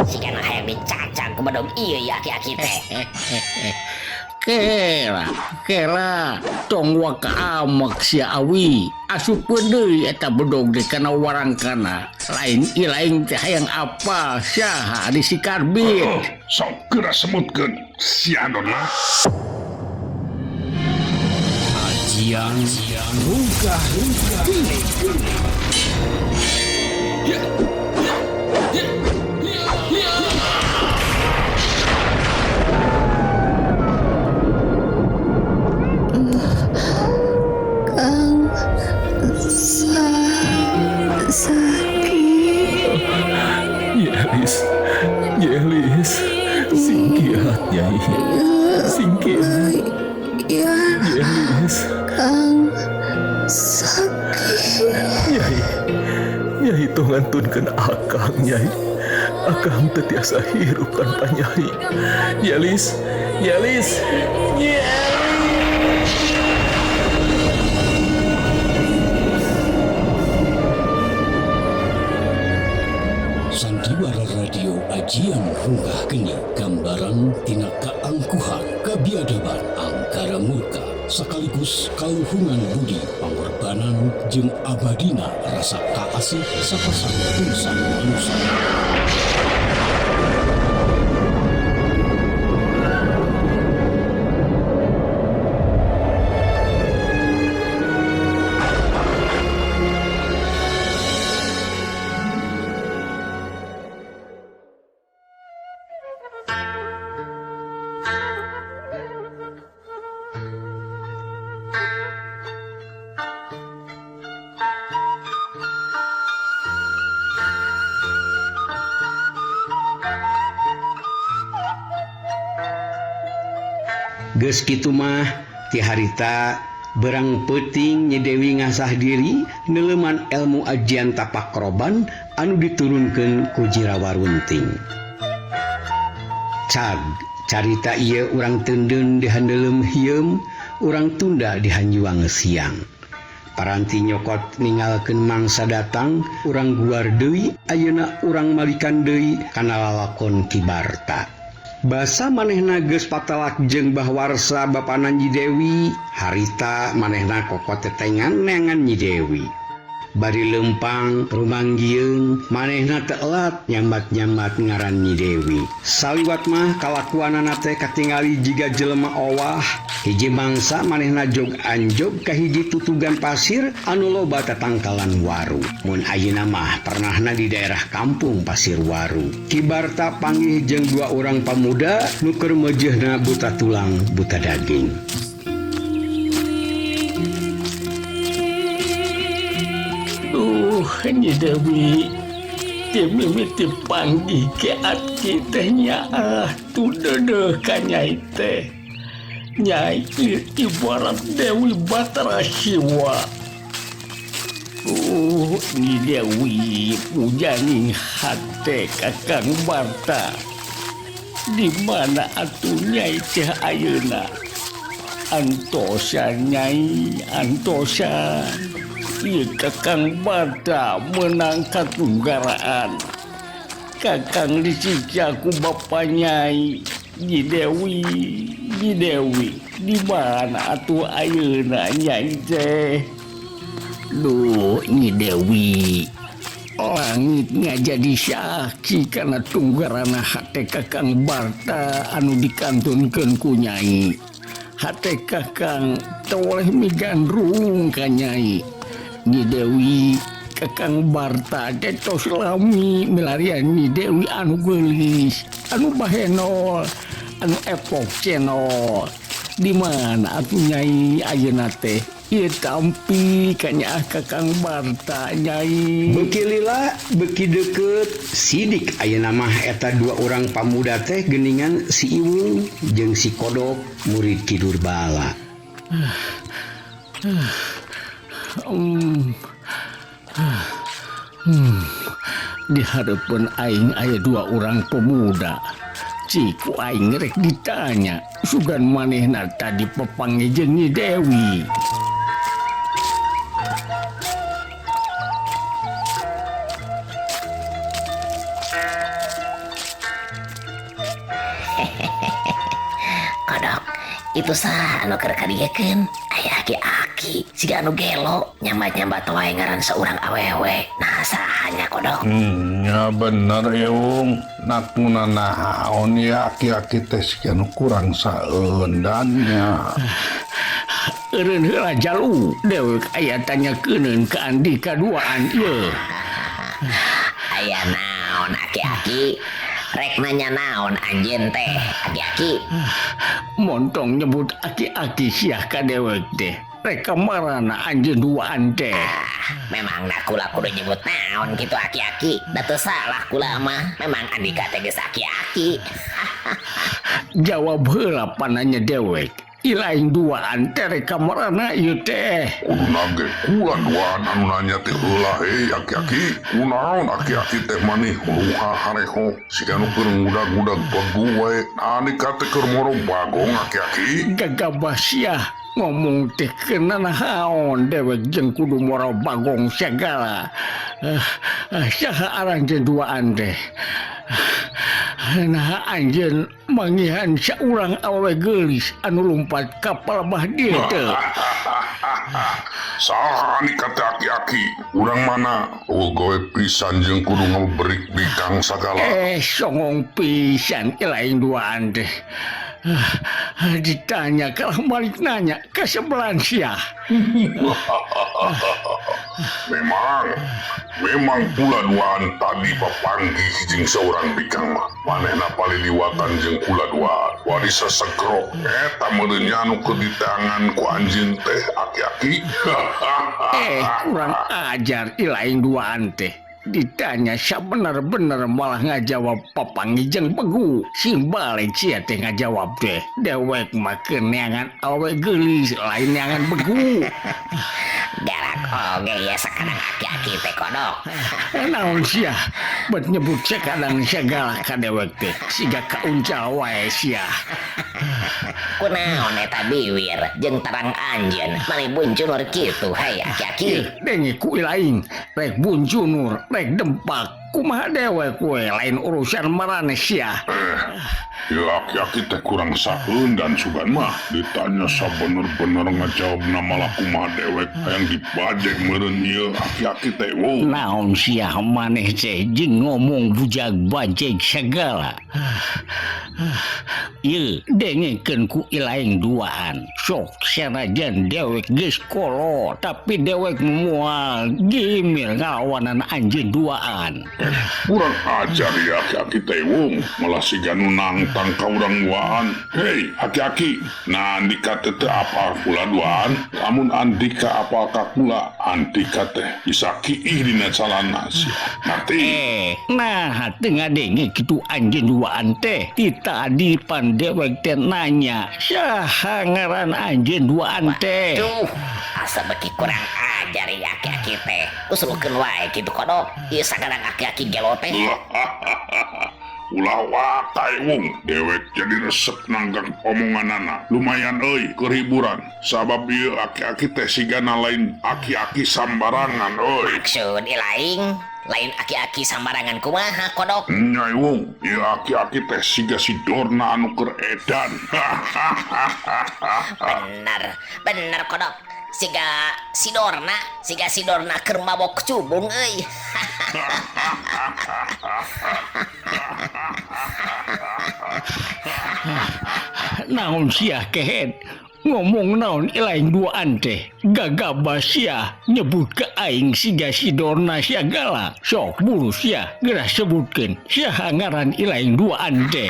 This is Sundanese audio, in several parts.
Sigana hayang dicacang ku bedog ieu ya aki-aki teh. Kela, kela, tong waka amek sia awi. Asupkeun deui eta bedog teh kana warangkana. Lain ilaing teh hayang apal saha di si Karbit. Sok geura sebutkeun si Andon mah. Ajian Rungkah Geni. Kang sakit. Yelis, Yelis, singkiat Nyai, singkiat. Ya, Yelis, Kang sakit. Nyai, Nyai tong ngantunkeun akang Nyai. Akang teu tiasa hirup tanpa Nyai. Yelis, Yelis, Yelis. Sandiwara Radio Ajian Runggah Geni, gambaran tina kaangkuhan, kabiadaban, angkara murka, sekaligus kaluhungan budi, pangorbanan jeung abadina rasa kaasih sapasang insan manusia. Geus kitu mah ti harita berang peuting Nyi Dewi ngasah diri neuleman elmu ajian tapak roban anu diturunkeun ku Jirawarunting. Cag carita ieu urang teundeun di handeuleum hieum, urang tunda di hanjuang siang. Paranti nyokot ningalkeun mangsa datang, urang guar deui, ayeuna urang malikan deui kana lalakon Ki Barta. Basa manehna geus patalak jeung Bahwarsa bapana Nyi Dewi, harita manehna kokot tetengan neangan Nyi Dewi. Bari lempang rumanggieun manehna teu elat nyambat-nyambat ngaran Nyi Dewi. Saliwat mah kalakuanana teh katingali jiga jelema owah. Hiji mangsa manehna jog anjog ka hiji tutugan pasir anu loba tatangkalan waru. Mun ayeuna mah pernahna di daerah kampung Pasir Waru. Ki Barta panggih jeung dua orang pamuda nu keur meujeuhna buta tulang buta daging. Nyi Dewi, ti mimiti panggih ke aki teh nyaah tu deudeuh ka Nyai teh. Nyai ibarat Dewi Batara Siwa. Nyi Dewi pujaning hate Kakang Barta. Di mana atuh Nyai teh ayeuna? Antosan Nyai, antosan. Ieu Kakang Barta menang katunggaraan. Kakang disiksa ku bapa Nyai. Nyi Dewi, Nyi Dewi, di mana atuh ayeuna Nyai teh? Duh, Nyi Dewi, langit ngajadi saksi kana tunggarana hate Kakang Barta anu dikantunkeun ku Nyai. Hate Kakang teu oleh migandrung ka Nyai. Nyi Dewi, Kakang Barta teh tos lami milarian Nyi Dewi anu geulis, anu bahenol, anu epok cenol. Di mana atuh Nyai ayeuna teh? Ieu tampi ka nyaah Kakang Barta Nyai. Beuki lila, beuki deukeut, sidik ayeuna mah eta dua orang pamuda teh geuningan si Iwung jeung si Kodok murid Ki Durbala. Di hareupeun aing aya dua orang pemuda. Ciku aing rek ditanya, sugan manehna tadi pepanggih jeung Nyi Dewi. Itu saha anu keur kadiekeun? Aya aki-aki siga anu gelo nyambat-nyambat wae ngaran saurang awewe. Nah saha nya kodok? Nya bener Eung. Nakuna naon ya aki-aki teh siga nu kurang saeundan nya. Eureun heula jalu dewek aya tanyakeun ka Andika duaan ieu. Aya naon aki-aki? Rek nanya naon anjeun teh aki-aki? Montong nyebut aki-aki siah ka dewek teh. Rek kamarana anjeun duaan teh. Memang na kula kudu nyebut naon kitu aki-aki. Da teu salah kula mah. Memang Andika teh geus aki-aki. Jawab heula pananya dewek. Ilaing duaan teh rek kamarana ieu teh. Kuduna ge kula duaan anu nanya teh heula hei aki-aki. Kunaon aki-aki teh manih ruha hareho siga nu keur ngudag-ngudag begu wae. Andika teh keur moro bagong aki-aki. Gagabah siah ngomong teh kena naon dewek jeung kudu moro bagong segala. Saha aranjeun duaan teh? Nah anjeun manggihan saurang awewe geulis anu lumpat ka palebah dieu teh. Saha Andika teh aki-aki? Urang mana? Eueuh gawe pisan jeung kudu ngaberik bikang sagala. Songong pisan ilaing duaan teh. Ditanya kalah balik nanya ka sebelah sia. Memang kula duaan tadi papanggih jeung saurang bikang mah. Manehna paliliwatan jeung kula duaan. Wari sasegrok eta meureun nya anu keur diteangan ku anjeun teh aki-aki. Kurang ajar ilaing duaan teh. Ditanya sabener-bener malah ngajawab papanggih jeung begu. Sing balik sia teh ngajawab teh. Dewek mah keur neangan awewe geulis lain neangan begu. Galak oge ya sakadang aki-aki teh kodok. Naon sia bet nyebut sakadang segala ka dewek teh. Siga kauncal wae sia. Kunaon eta biwir jeung tarang anjeun mani buncunur kitu hei aki-aki. Denge ku ilaing rek buncunur rek dempak kumaha dewek we lain urusan maraneh sia. Ya aki-aki teh kurang saeundan sugan mah. Ditanya sabener-bener ngajawabna malah kumaha dewek hayang dibajek meureun ieu aki-aki teh. Wow. Naon sia maneh teh jeung ngomong bujag bajeg segala. Ieu dengekeun ku ilaing duaan. Sok sanajan dewek geus kolo tapi dewek moal gimir ngalawanan anjeun duaan. Kurang ajar ya aki-aki teh wong, malah siga nu nangtang ka urang duaan. Hei aki-aki, nah Andika teh teu apal kula duaan. Lamun Andika apal ka kula, Andika teh bisa kiih dina calana sia. Ngerti? Nah teu ngadenge kitu anjeun duaan teh. Ti tadi pan dewek teh nanya saha ngaran anjeun duaan teh. Waduh, asa beuki kurang ajar ya aki-aki teh. Usulkeun wae kitu kodok. Ieu sakadang aki-aki gelo teh. Ulah wakai wong, dewek jadi resep nanggang omonganana. Lumayan euy keur hiburan. Sabab ieu aki-aki teh sigana lain aki-aki sambarangan euy. Maksud ilaing lain aki-aki sambarangan kumaha kodok? Nya wong, ieu aki-aki teh siga si Dorna anu keur edan. Bener kodok. Siga si Dorna keur mabok cubung euy. Naon sia kehed ngomong naon ilaing duaan teh. Gagabah sia nyebut ke aing siga si Dorna segala. Sok buru sia geura sebutkeun saha ngaran ilaing duaan teh.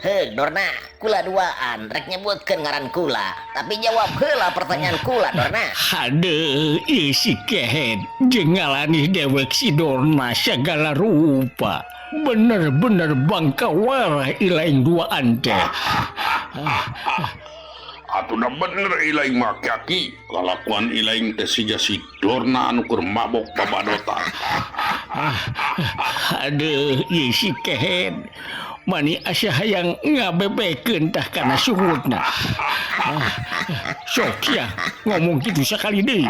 Heuh Dorna, kula duaan rek nyebutkeun ngaran kula, tapi jawab heula pertanyaan kula Dorna. Hadeuh ieu si kehed jeung ngalanih dewek si Dorna segala rupa. Bener-bener bangka warah ilaing duaan teh. Atuh da bener ilaing mah aki-aki. Lalakuan ilaing teh siga si Dorna anu keur mabok babadotan. Aduh, ieu si kehed. Mani asa hayang ngabebekeun tah kana sungutna. Sok sia ngomong kitu sakali deui.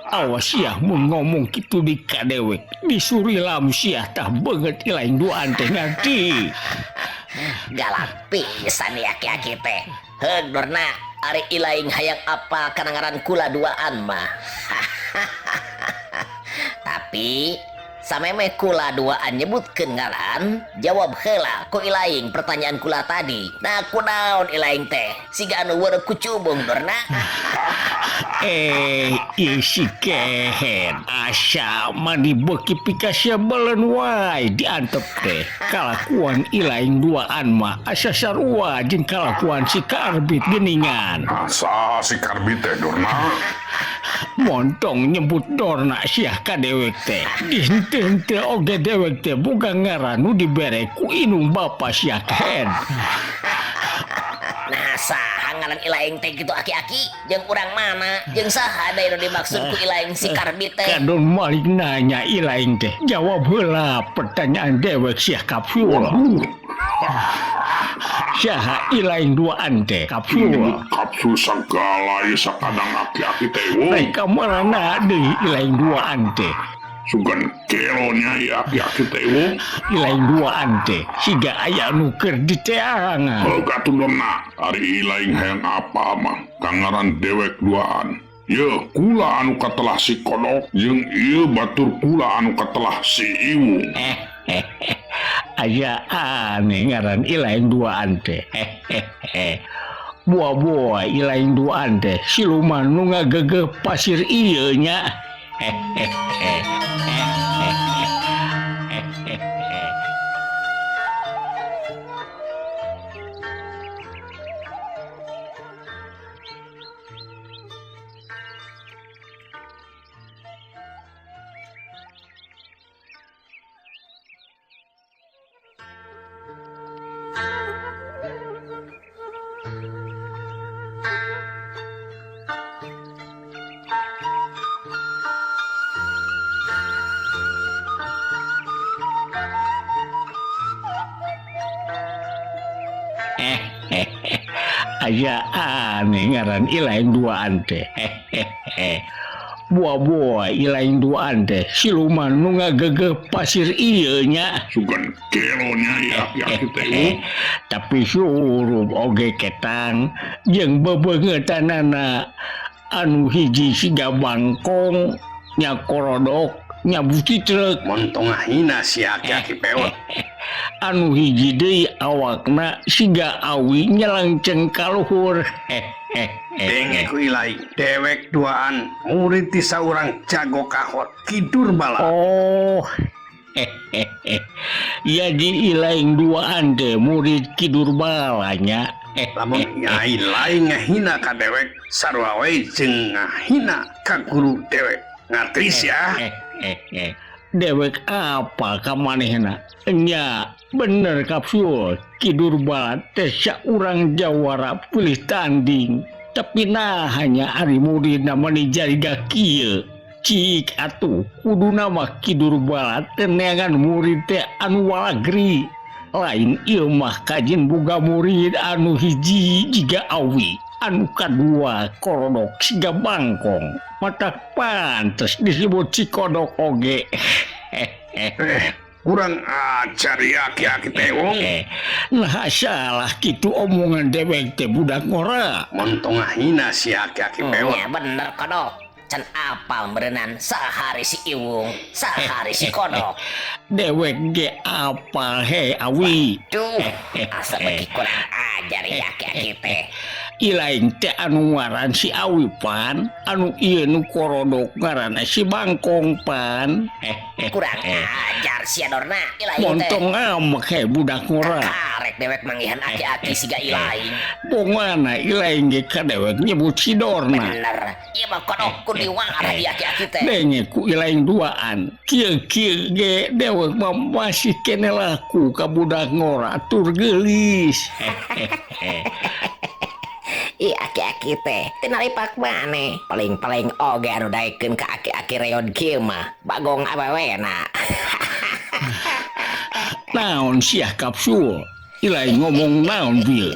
Awas sia mun ngomong kitu di ka dewek. Disurilam sia tah beungeut ilaing duaan teh ngarti. Galak pisan ya aki-aki teh. Heug Dorna, ari ilaing hayang apa kana ngaran kula duaan mah. Tapi sameme kula duaan nyebutkeun ngaran, jawab heula ku ilaing pertanyaan kula tadi. Nah, kunaon ilaing teh? Siga anu weureu kucubung Dorna. Ieu si kehed asa mani beuki pikasebeleun wae diantep teh. Kalakuan ilaing duaan mah asa sarua jeung kalakuan si Karbit geuningan. Asa si Karbit teh Dorna. Montong nyebut Dorna siah ka dewek teh. Dihenteu-henteu oge dewek teh boga ngaran nu dibere ku indung bapa sia kehed. Nah, saha ngaran ilaing teh kitu aki-aki? Jeung urang mana? Jeung saha deui nu dimaksud ku ilaing si Karbit teh? Kadon malik nanya ilaing teh. Jawab heula pertanyaan dewek sia kapsul. Saha ilaing duaan teh kapsul. Nyebut kapsul sagala ieu sakadang aki-aki teh wong. Lain kamarana deui ilaing duaan teh. Sugan kelonya ya aki-aki teh wong. Ilaing duaan teh siga aya nu keur diteangan. Heuh atuh Dorna, ari ilaing hayang apa mah kangaran dewek duaan. Yeuh kula anu katelah si Kodok jeung ieu batur kula anu katelah si Iwung. Aya aneh ngaran ilaing duaan teh. Buah-buah ilaing duaan teh siluman nu ngagegeh pasir ieu nya. Aya aneh ngaran ilaing duaan teh. Buah-buah ilaing duaan teh siluman nu ngagegeh pasir ieu nya. Sugan kelonya ya aki-aki teh wong. Tapi surup oge ketang jeung bebeungeutanana anu hiji siga bangkong nya korodok nya bucitrek. Montong ngahina si aki-aki pewot. Anu hiji deui awakna siga awi nyelangceng kaluhur. Denge ku ilaing dewek duaan murid ti saurang jago kahot Kidur Bala. Oh. Ya di ilaing duaan teh murid Kidur Bala nya. Lamun nyai lain ngahina ka dewek sarua we jeung ngahina ka guru dewek. Ngarti sia. Dewek apa ka manehna? Nya bener kapsul Kidur Bala teh saurang jawara pilih tanding. Tapi nah hanya ari muridna mani jariga kieu. Cik atuh kuduna mah Kidur Bala teh neangan murid teh anu walagri. Lain ieu mah kajin boga murid anu hiji jiga awi, anu kadua korodok siga bangkong. Matak pantes disebut si Kodok oge. Kurang ajar ya aki-aki teh wong. Nah salah kitu omongan dewek teh budak ngora. Montong ngahina si aki-aki pewot. Ya bener Kodok. Can apal meureunan sahari si Iwung, sahari si Kodok. Dewek ge apal he awi. Duh, asa beuki kurang ajar ya aki-aki teh. Ilaing teh anu ngaran si Awi pan, anu ieu nu korodok ngaran si Bangkong pan. Kurang ajar sia Dorna, ilaing teh. Montong amek he budak ngora. Karek dewek manggihan aki-aki siga ilaing. Bongana ilaing ge ka dewek nyebut si Dorna. Bener, ieu mah Kodok kudu diwarah di aki-aki teh. Denge ku ilaing duaan. Kieu-kieu ge dewek mah masih kene laku ka budak ngora tur geulis. Ih aki-aki teh teu naripak maneh. Paling-paling oge anu daekeun ka aki-aki reod kieu mah bagong awewena. Naon sia kapsul? Ilaing ngomong naon bieu?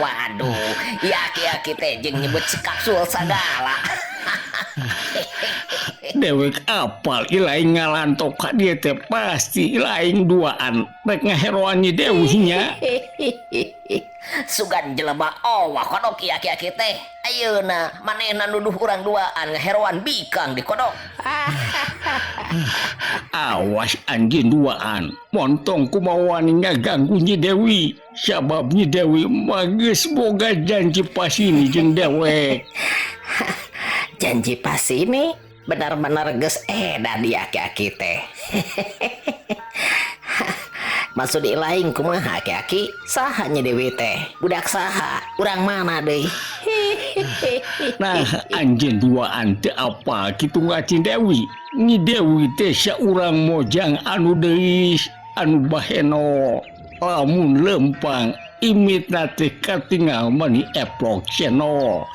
Waduh, ieu aki-aki teh jeung nyebut si kapsul sagala. Dewek apal ilaing ngalantok ka dieu teh pasti ilaing duaan rek ngaheroan Nyi Dewi nya. Sugan jelema owah kodok ieu aki-aki teh. Ayeuna manehna nuduh urang duaan ngaheroan bikang di kodok. Awas anjeun duaan, montong kumaha wani ngaganggu Nyi Dewi. Sabab Nyi Dewi mah geus boga janji pasini jeung dewek. Janji pasini benar-benar geus edan di aki-aki teh. Maksud ilaing kumaha aki-aki? Saha Nyi Dewi teh? Budak saha? Urang mana deui? Nah, anjeun duaan teu apal kitu ngacin Dewi. Nyi Dewi teh saurang mojang anu deis, anu baheno. Lamun lempang imitna teh katingal mani eplok channel.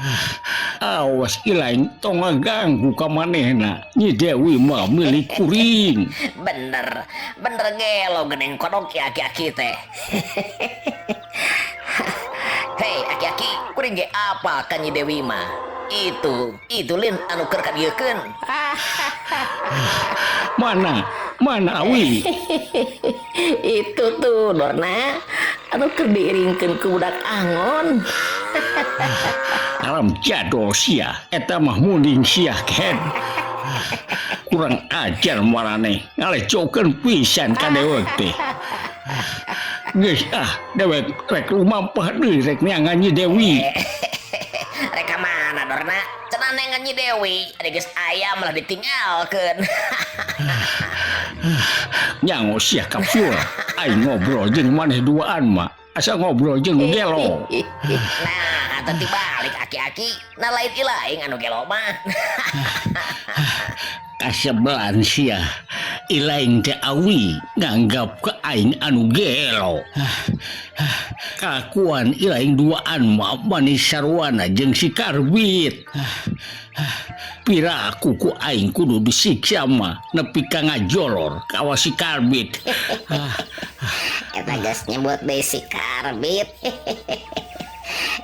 Awas ilaing tong ngaganggu ka manehna. Nyi Dewi mah milik kuring. Bener, bener gelo geuning kodok aki-aki teh. Hei aki-aki, kuring ge apa ka Nyi Dewi mah? Itu lin anu keur kadieukeun. Mana? Mana awi? Itu tuh Dorna, anu keur diiringkeun ku budak angon. Alam jadol sia, eta mah munding sia kehed. Kurang ajar maraneh, ngalecokeun pisan ka dewek teh. Geus ah, dewek rek lumampah deui rek neangan Nyi Dewi. Rek ka mana Dorna? Cenah neangan Nyi Dewi, ari geus aya malah ditinggalkeun. Nyango sia kapsul, aing ngobrol jeung maneh duaan mah. Asa ngobrol jeung nu gelo. Nah, atuh tibalik aki-aki, nah lain ilaing anu gelo mah. Kasebelan sia, ilaing teh awi nganggap ke aing anu gelo. Kalakuan ilaing duaan mah manis sarwana jeung si Karbit. Pira aku ku aing kudu disiksa mah nepi ka ngajolor kawas si Karbit. Eta geus nyebut deui si Karbit.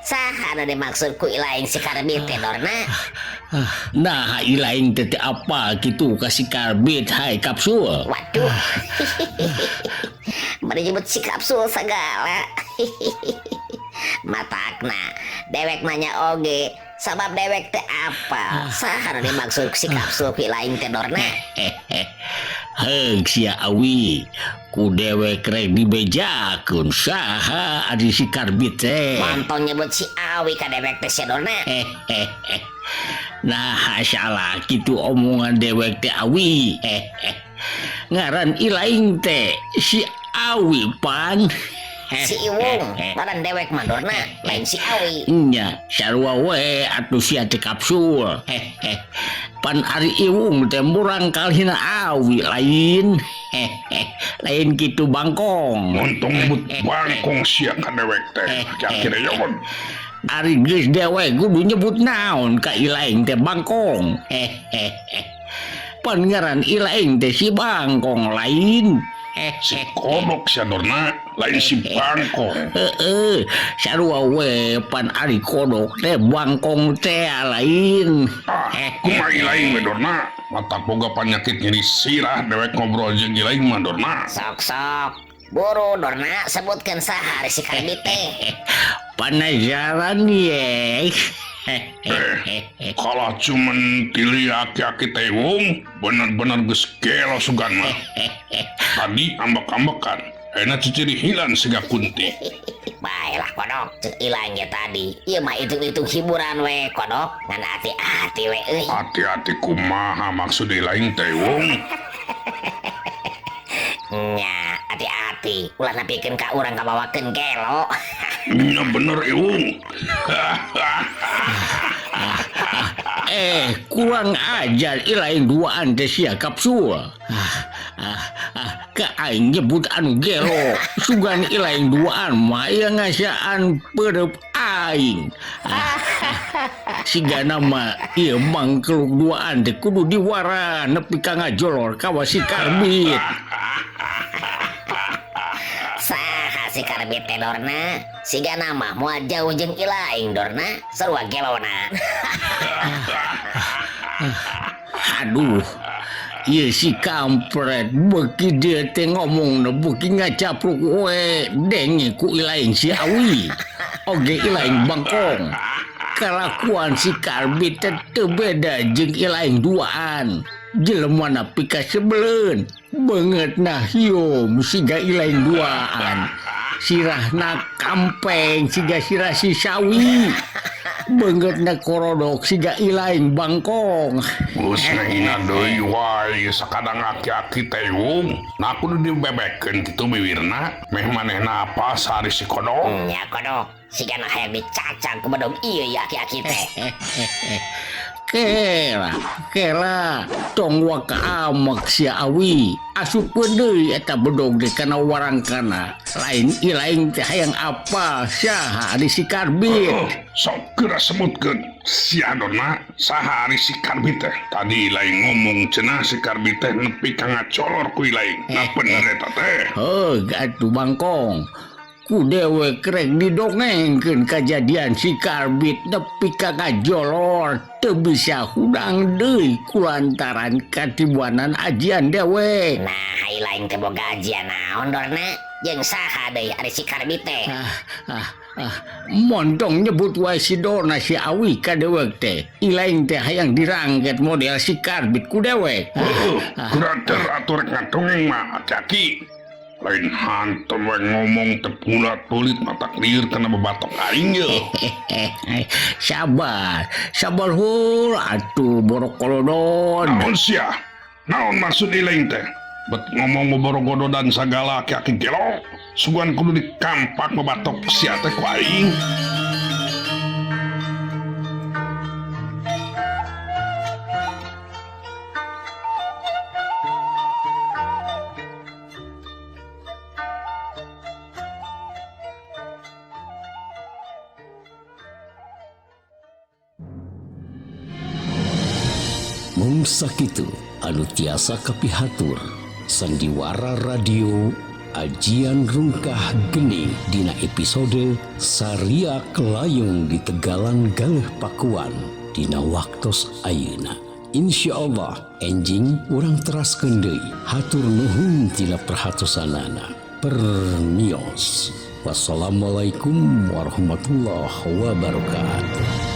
Saha anu dimaksud ku ilaing si Karbit teh Dorna? Nah, ilaing teh apa kitu ka si Karbit hai kapsul. Waduh. Bari nyebut si kapsul segala. Matakna dewek nanya oge sabab dewek teh apa? Saha anu dimaksud si kapsul ku ilaing teh Dorna? Heug sia awi, ku dewek rek dibejakeun saha ari si Karbit teh. Montong nyebut si awi ka dewek teh sia Dorna. Nah, salah kitu omongan dewek teh awi. Ngaran ilaing teh si awi pan. Si Iwung, ngaran dewek mah Dorna, lain si awi. Nya, sarua we atuh sia teh kapsul. Pan ari Iwung teh murang kalihna awi lain. Lain kitu bangkong. Montong nyebut bangkong sia ka dewek teh. Aki-aki deyon. Ari geus dewek kudu nyebut naon ka ilaing teh bangkong. Pan ngaran ilaing teh si bangkong lain. Si kodok sia Dorna, lain si bangkong. Heeh, sarua we pan ari kodok teh bangkong teh lain. Ah, kumaha ilaing we Dorna? Mata boga panyakit nyeri sirah dewek ngobrol jeung ilaing mah Dorna. Sok-sok. Buru Dorna sebutkeun saha ari si Karbit teh. Panasaran ye. Kalah cuman tili aki-aki teh wong, bener-bener geus gelo sugan mah. Tadi ambek-ambekan, ayeuna ciciri hilang siga kunti. Baiklah kodok, cek ilang ge tadi. Ieu mah hitung-hitung hiburan we kodok, ngan hati-hati we euy. Hati-hati kumaha maksud ilaing teh wong? Nya, hati-hati. Ulah nepikeun ka urang kabawakeun gelo. Nya bener iwung. Kurang ajar ilaing duaan teh sia kapsul. Ka aing nyebut anu gelo. Sugan ilaing duaan mah ieu ngasaan peureub aing. Sigana mah ieu mangkeluk duaan teh kudu diwara nepi ka ngajolor kawas si Karbit. Saha si Karbit teh Dorna? Sigana mah moal jauh jeung ilaing Dorna, sarua gelona. Aduh, ieu si kampret beuki dieu teh ngomongna beuki ngacapruk we denge ku ilaing si Awi. Oge ilaing Bangkong. Kalakuan si Karbit teh teu beda jeung ilaing duaan. Jelemana pikasebeleun, beungeutna hium siga ilaing duaan. Sirahna kampeng siga sirah si Sawi. Beungeutna korodok siga ilaing Bangkong. Geus ngahina deui wae sakadang aki-aki teh wung. Nah kudu dibebekeun kitu biwirna. Meh manehna apa sari si kodok? Nya kodok, sigana hayang dicacang ku bedog ieu ya aki-aki teh. Kela, kela, tong waka amek sia Awi. Asupkeun deui eta bedog teh kana warangkana. Lain ilaing teh hayang apal saha ari si Karbit. Sok geura sebutkeun. Sia Dona, saha ari si Karbit teh? Tadi ilaing ngomong cenah si Karbit teh nepi ka ngacolor ku ilaing. Nah bener eta teh. Heuh, atuh Bangkong. Ku dewek rek didongengkeun kajadian si Karbit nepi ka ngajolor teu bisa hudang deui kulantaran katibuanan ajian dewek. Nah, ilaing teh boga ajian naon Dorna? Jeung saha deui ari si Karbit teh? Montong nyebut wae si Dorna si Awi ka dewek teh. Ilaing teh hayang dirangket model si Karbit ku dewek. Heuh, geura atuh rek ngadongeng mah aki-aki. Lain hantem we ngomong teh bulat-bulit mata lieur kana babatok aing ye. Sabar, sabar heula atuh borokolodon. Naon sia? Naon maksud ilaing teh? Bet ngomong boborogododan sagala aki-aki gelo. Sugan kudu dikampak babatok sia teh ku aing. Mung sakitu anu tiasa kapihatur sandiwara radio ajian rungkah geni dina episode Saria Kelayung di Tegalan Galeh Pakuan dina waktos ayeuna. Insyaallah enjing urang teraskeun deui hatur nuhun tina perhatosanana. Permios. Wassalamualaikum warahmatullahi wabarakatuh.